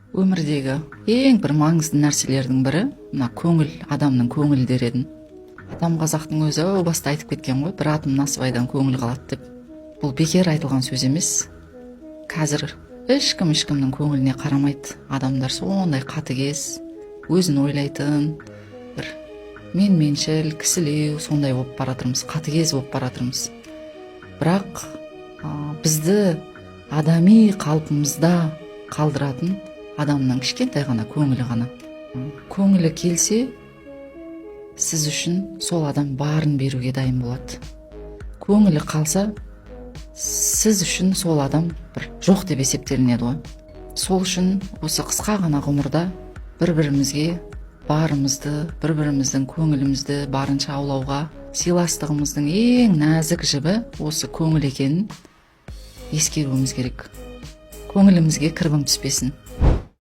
Өмірдегі ең бір маңызды нәрселердің бірі мына көңіл, адамның көңілі дер едім. Атам қазақтың өзі әу баста айтып кеткен ғой, бір атым насыбайдан көңіл қалады деп. Бұл бекер айтылған сөз емес. Қазір ешкім ешкімнің көңіліне қарамайды. Адамдар сондай қатыгез, өзін ойлайтын, бір менменшіл, кісілеу, сондай болып бара жатырмыз, қатыгез болып бара жатырмыз. Бірақ бізді адами қалпымызда қалдыратын адамның кішкентай ғана көңілі ғана. Көңілі келсе, сіз үшін сол адам барын беруге дайын болады. Көңілі қалса, сіз үшін сол адам бір жоқ деп есептелінеді ғой. Сол үшін осы қысқа ғана ғұмырда бір бірімізге барымызды, бір біріміздің көңілімізді барынша аулауға, сыйластығымыздың ең нәзік жібі осы көңіл екенін ескеруіміз керек. Көңілімізге кірбің түспесін.